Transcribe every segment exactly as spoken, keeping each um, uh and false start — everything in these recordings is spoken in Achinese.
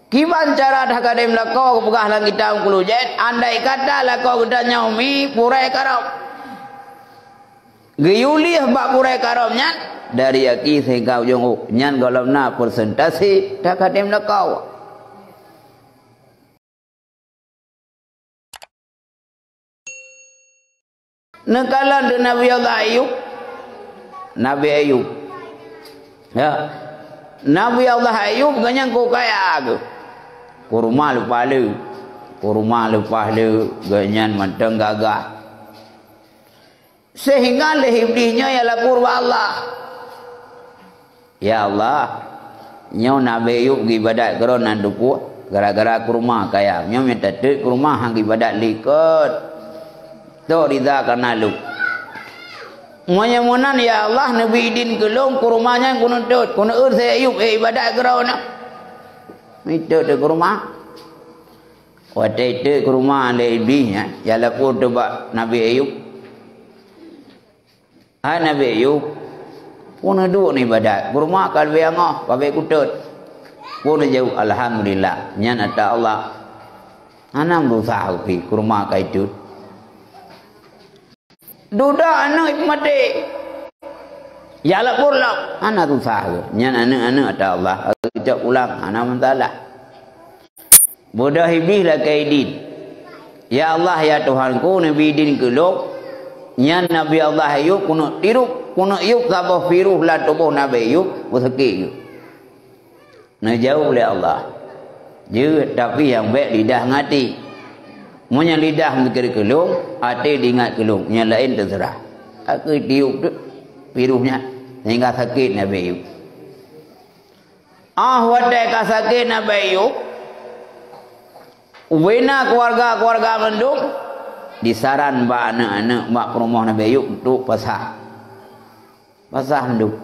Kiban cara that kadém lakoe geupeugah lam kitab Mukulu Jait, andai kata lakoe geutanyoe mi purée karab. Geuyue lieh bak purée karab nyan, dari aki sehingga ujong ôk, nyan gohlom na persentase that kadém lakoe. Neukalon teuh Nabi Allah Ayub. Nabi Ayub. Ya. Nabi Allah Ayub geuhnyan ku kaya geuh. Kurma leupah le. Kurma leupah le geuhnyan mantong gagah. Sehingga lé Iblih nyoe ya lapor bak Allah. Ya Allah, nyoe Nabi Ayub geuibadat keudroe nan teupeue gara-gara kurma kaya. Nyoe mita teuk kurma han geuibadat likot. Tok rida kana lôn. Meunyoe meunan ya Allah neubi idin keu lôn kurma nyan keuneuk tot, keuneuk eur si Ayub, eh, ibadat keudroe na. Mita teuk kurma. Watée teuk kurma lé Iblih nyan, ya lapor teuh bak Nabi Ayub. Hai Nabi Ayub, peue neuduek neuibadat, kurma ka leubeh angoh, ka bék kutot. Peue neujaweueb, "Alhamdulillah, nyan ata Allah." Hana meusah pih kurma ka itot. Dudoe aneuëk maté. Ya lapor lom, hana susah geuh. Nyan aneuëk-aneuëk ata Allah, ka geucok pulang, hana masalah. Beudôh Iblih lakée idin. "Ya Allah, ya Tuhanku, neubi idin keu lôn." Nyan Nabi Allah Ayub keuneuk tirup, keuneuk yub saboh piroh lam tuboh Nabi Ayub, beusakét geuh. Neujaweueb lé Allah, "Jeuet, tapi nyang bék lidah ngon até. Meunyoe lidah meuzikir keu lôn, até diingat keu lôn, nyang laén teuseurah." Ka geutiup teuk piroh nyan, sehingga sakét Nabi Ayub. Ah, watée ka sakét Nabi Ayub, ubena keuluwarga-keuluwarga mandum disaran bak aneuëk-aneuëk bak peurumoh Nabi Ayub untuk pasah. Pasah mandum.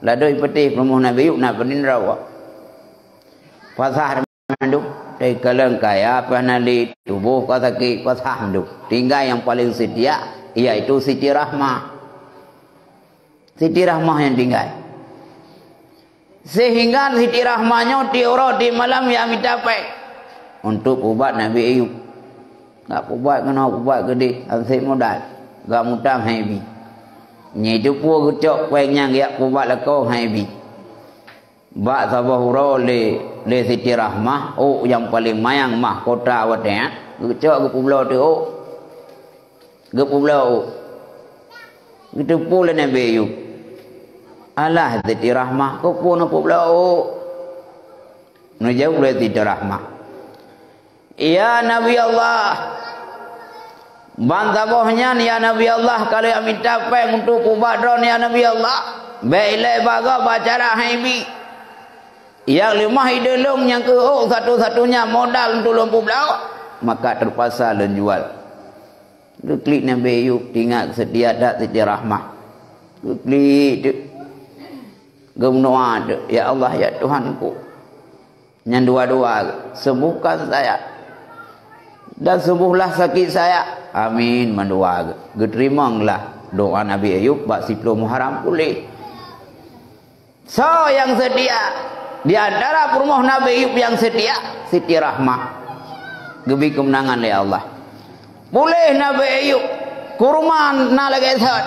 Ladoi peutéh peurumoh Nabi Ayub na peuninra awak. Pasah mandum. Teukalon kaya, pih na lé, tuboh ka sakét, pasah mandum. Tinggai nyang paleng seutia, yaitu Siti Rahmah. Siti Rahmah nyang tinggai. Sehingga Siti Rahmah nyoe tiep uroe tiep malam ya mita péng untuk peuubat Nabi Ayub. Gak peuubat keunoe, peuubat keudéh, han sép modal. Gak mutang han ibi. Nyan teupeue geucok péng nyan geujak peuubat lakoe han ibi. Bak saboh uroe lé, lé Siti Rahmah, ôk nyang paleng manyang mahkota watée nyan, geucok geupeubloe teuk ôk. Geupeubloe ôk. Geuteupeue lé Nabi Ayub, "Alah Siti Rahmah, keupeue neupeubloe ôk?" Neujaweueb lé Siti Rahmah, "Ya Nabi Allah, ban saboh nyan ya Nabi Allah, ka lheueh mita péng untuk peuubat droeneuh ya Nabi Allah. Bék ilée bak gob bak cara han ibi. Nyang leumah ideh lôn nyang keuh ôk satu-satunya modal untuk lôn peubloe, maka teupaksa lôn jual." Geuklik Nabi Ayub, teuingat seutia that Siti Rahmah. Geuklik teuk. Geumeudoá teuk, "Ya Allah, ya Tuhanku, nyan dua-dua geuh, sembuhkan saya dan sembuhlah sakit saya." Amin, mandua geuh. Geuteurimonglah doá Nabi Ayub bak siplôh Muharram puléh. Soe nyang seutia? Di antara peurumoh Nabi Ayub nyang seutia, Siti Rahmah. Geubri keumeunangan lé Allah. Puléh Nabi Ayub, kurma na lagée sot.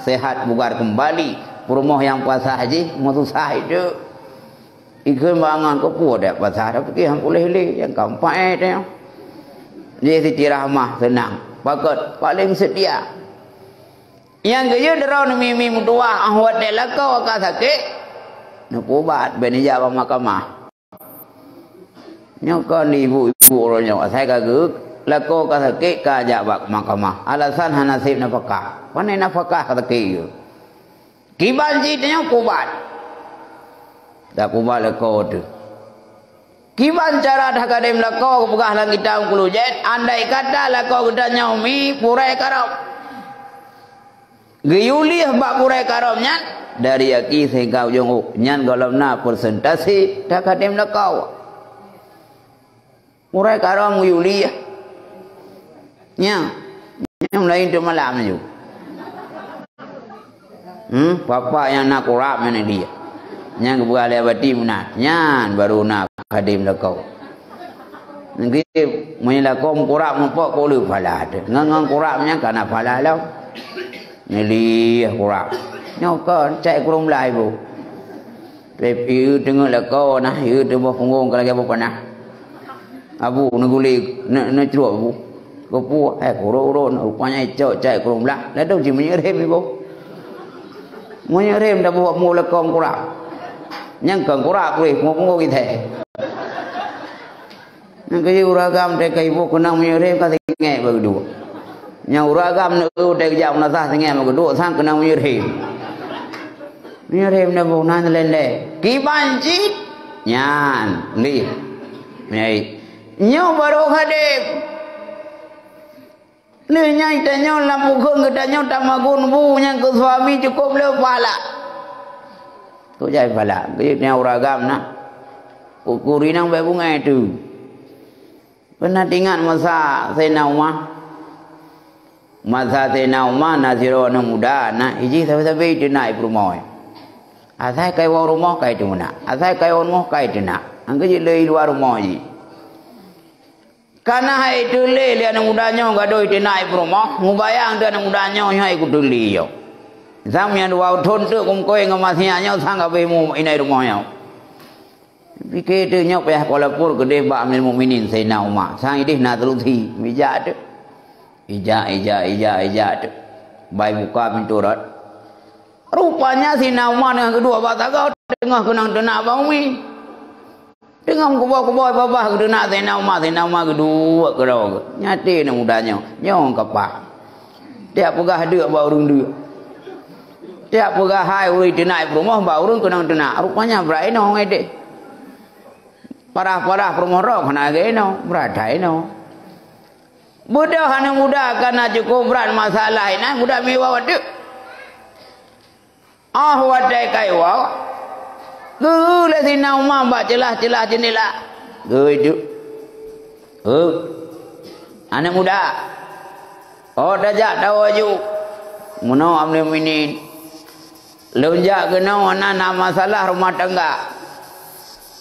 Sehat bugar keumbali. Peurumoh nyang pasah jih meususah itu. Ikheun bangon keupeue dak pasah, tapi han puléh lé, nyang ka empat eh teuh. Jih Siti Rahmah seunang. Pakon? Paleng seutia. Nyang geuyue droe neumi-mi meutuwah, ah, watée lakoe ka sakét, neupeuubat, bék neujak bak mahkamah. Nyoe kon ibu-ibu uroe nyoe, asai ka geuh, lakoe ka sakét, ka jak bak mahkamah. Alasan hana sép nafakah. Pane nafakah ka sakét geuh. Kiban cit nyoe peuubat. Tapeuubat lakoe teuh. Kiban cara that kadém lakoe geupeugah lam kitab Mukulu Jait, andai kata lakoe geutanyoe mi purée karab. Geuyue lieh bak purée karab nyan, dari aki sehingga ujong ôk, nyan gohlom na persentase that kadém lakoe. Purée karab geuyue lieh. Nyan, nyan laén teuk malam nyoe. Hmm, papa nyang na kurab nyan dia. Nyang geupeugah lé Abati meunan, nyan baru na kadém lakoe. Nggih, meunyoe lakoe meukurab meupok, ka le phala teuh. Ngon, ngon kurab nyan ka na phala lom. Neulih kurab. Nyoe kon, cai kureueng blah ibu. Pep, ieu teungeut lakoe na, ieu teuboh punggong ka lagèe boh panah. Abu, neuguli, ne-, neucrok abu. Keupeue, eh, kurok-urok, rupanya icok cai kureueng blah. Ladôm cit meunyeurem ibu. Meunyeurem dah buet mu lakoe meukurab. Nyang kon kurab, weh, punggong-punggong githèe. Nyang keujeuet ureueng agam teuka iboh keunong meunyeurem ka singèt bak geuduek. Nyang ureueng agam neu teuka jak meunasah singèt bak geuduek sang keunong meunyeurem. Meunyeurem na boh nan lé-lé. Kiban cit. Nyan, lih. Meunyoe nyoe barô hadeb. Lheueh nyan tanyoe lam bukon geutanyoe tamagun bu nyang keu suami cukôp le phala. Kok jai phala, geuyue nyan ureueng agam na. Kukuri nang bèk beungèh teuh. Pernah teuingat masa Saidina Umar? Masa Saidina Umar na sidroe aneuk muda na, ijih sabe-sabe iteunak i peurumoh. Asai ka iwoe rumoh ka iteunak. Asai ka iwoe rumoh ka iteunak. Angkeu jih le i luwa rumoh jih. Kana hai teulé lé aneuk muda nyoe gadôh iteunak i peurumoh, mubayang teuh aneuk muda nyoe hai kuteulé yo. Sang nyang dua thon teuk kumkoi ngon masiah nyoe sang habéh mu inai rumoh nyoe. Pike teuh nyoe payah kolapur keudeh bak Amirul Mukminin Saidina Umar. Sang ideh na teulusi, ijak teuh. Ijak, ijak, ijak, ijak teuh. Bai buka pintoe rot. Rupanya Saidina Umar deungon keudua bak tagau teungoh keunong teunak bak umi. Teungoh meukuboh-kuboh babah geuduek Saidina Umar, Saidina Umar geuduek keudroe geuh. Nyaté aneuk muda nyoe, nyoe kapah. Tiep peugah deuk bak ureueng deuk. Tiep peugah hai ureueng teunak i peurumoh bak ureueng keunong teunak. Rupanya brat inoe ngon ideh. Parah-parah peurumoh droe hana lagèe inoe, brat that inoe. Beudôh aneuk muda kana cukôp brat masalah inan muda meuwoe deuk. Óh watèe ka iwoe, geueu lé Saidina Umar bak ceulah-ceulah jeundela. Geuduek. Heu. Aneuk muda. Óh tajak tawoe ju. Meunoe Amirul Mukminin. Lôn jak keunoe hana na masalah rumoh tangga.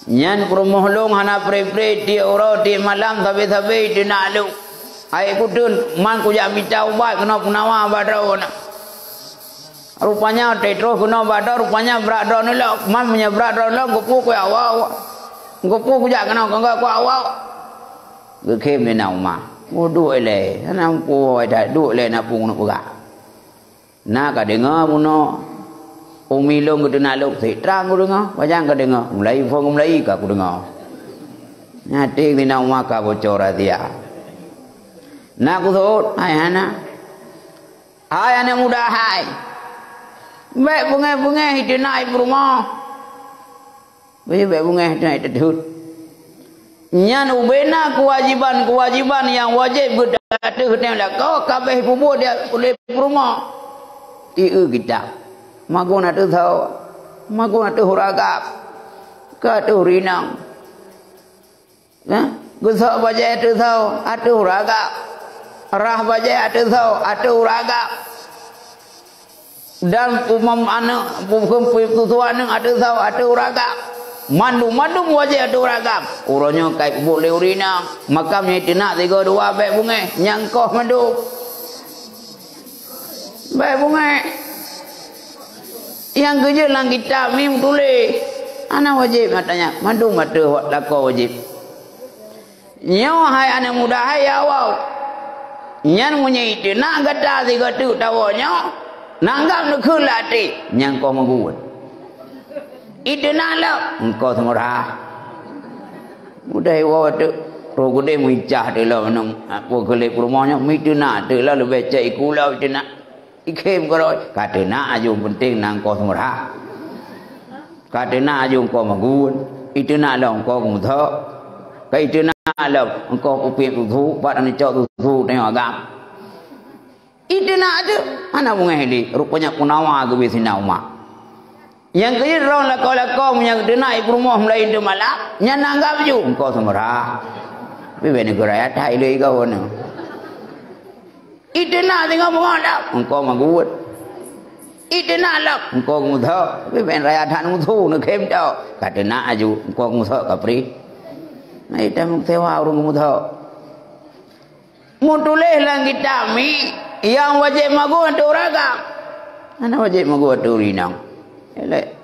Nyan peurumoh lôn hana pré-pré tiep uroe tiep malam sabe-sabe iteunak lôn. Hai kuteun, man kujak mita ubat keunoe peunawa bak droeneuh. Rupanya watèe troh keunoe bak droe, rupanya brat droeneuh lom. Man meunyoe brat droeneuh lom, keupeue kuwoe awai? Keupeue kujak keunoe keu engkau kuwoe awai? Geukhém lé na Umar. Duek ilèe, hana muphom that, duek ilèe na peue keuneuk peugah. Na kadeungoe bunoe umi lôn geuteunak lôn, sit trang kudeungoe, pajan kadeungoe, mulai phon mulai ka kudeungoe. Nyaté Saidina Umar ka boco rahsia. Na kuseuôt, hai hana. Hai aneuk muda hai, bèk beungèh-beungèh iteunak i peurumoh. Bèk beungèh iteunak i teuthôt. Nyan ubena keuwajiban-keuwajiban nyang wajéb geutanyoe lakoe ka abéh peubuet di ulèe peurumoh. Tieu kitab. Magun ateueh soe, magun ateueh ureueng agam, ka ateueh ureueng inong. Nah, geusok bajèe ateueh soe, ateueh ureueng agam. Rhah bajèe ateueh soe, ateueh ureueng agam. Dan umum aneuk, bukan susu aneuk ateueh soe, ateueh ureueng agam. Mandum-mandum wajéb ateueh ureueng agam. Uroe nyoe ka ipeubuet lé ureueng inong, maka meunyoe teunak sigoe dua bèk beungèh, nyang koh mandum. Bèk beungèh. Nyang keujeuet lam kitab mi meutuléh. Hana wajéb mata nyan, mandum ateueh lakoe wajéb. Nyoe hai aneuk muda hai ya awai. Nyan meunyoe iteunak gata sigoe teuk tawoe nyoe, nanggam neukheun lam até, nyang koh meuguet. Iteunak lom, engkoh seumurah. Mudah iwoe teuk, roh geude meuicah teuk lom nang, peue keu lé peurumoh nyoe, miteunak teuk lom leubeh cèk iku lom iteunak. Ikhém keudroe, ka teunak aju, peunteng na engkoh seumurah. Ka teunak aju engkoh meugun, iteunak lom engkoh geumeuthok. Ka iteunak lom engkoh kupiet susu, pat neucok susu tanyoe agam. Iteunak teuk, hana beungèh lé, rupanya peunawa geubri Saidina Umar. Nyang keujeuet droe lakoe-lakoe meunyo geuteunak i peurumoh meulayeuen teuk malam, nyan na anggab ju, engkoh seumurah. Tapi bèk neugeuraya that ilèe igoe nyoe. Iteunak singoh beungoh lom, engkoh meuguet. Iteunak lom, engkoh geumeuthok. Tapi bèk raya that musu neukhém tôh. Ka teunak aju, engkoh geumeuthok ka pri. Nah, ita meusewa ureuëng geumeuthok. Meutuléh lam kitab mi, nyang wajéb magui ateueh ureuëng agam. Hana wajéb magui ateueh ureuëng inong.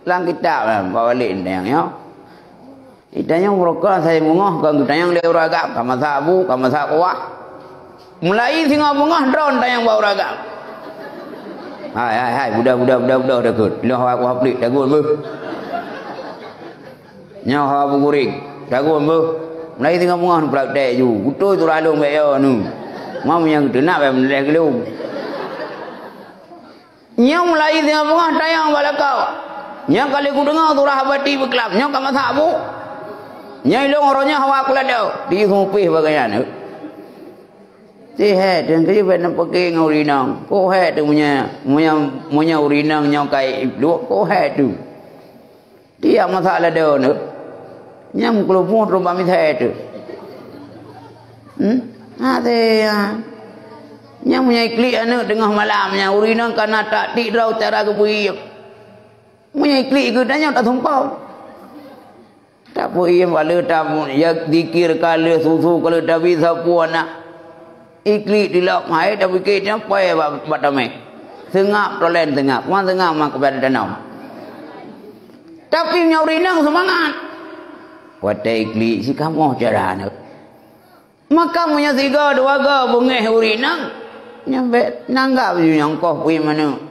Lam kitab lah, bak balik tanyong nyoe. Tanyong beurokon saya beungoh, kon geutanyong lé ureuëng agam, ka masak bu, ka masak kuah. Mulai singoh beungoh droe tanyong bak ureuëng agam. Hai, hai, hai, buda, buda, buda, buda, takot. Nyoe hawa kuah plik, takot beuh. Nyoe hawa beuguring, takot beuh. Mulai singoh beungoh praktek ju. Beutôi tu ralong bak yo nu. Mau nyang teunak bak meuleh geulong. Nyoe mulai singoh beungoh tanyong bak lakoe. Nyoe kali kudeungoe surah Abati beuklam, nyoe ka masak bu. Nyoe ilong uroe nyoe hawa kulado, di seumupih bagayan. Sihé tu keu bak neupeuké ngon ureuëng inong. Ko hé tu meunyoe, meunyoe, meunyoe ureuëng inong nyoe ka iblok, ko hé tu. Tiap masak lado nyoe. Nyang keuluboh teurubah misai tu. Hmm? Hati ya. Nyang meunyoe iklik aneuëk teungoh malam nyan, ureuëng inong kana taktik droe cara geubeuiem. Meunyoe iklik geutanyoe tatumpau. Tapeuiem ka lheueh tamu, ya zikir ka lheueh, susu ka lheueh tabi sapeue anak. Iklik tilok hai tapike nyoe pai bak, bak tameh. Seungab tolen seungab, wan seungab mak keubah tanom. Tapi meunyoe ureuëng inong seumangat. Watée iklik sikamoh cara nyoe. Maka meunyoe sigoe dua goe beungéh ureuëng inong, nyan bék nanggab ju nyang koh pui manok.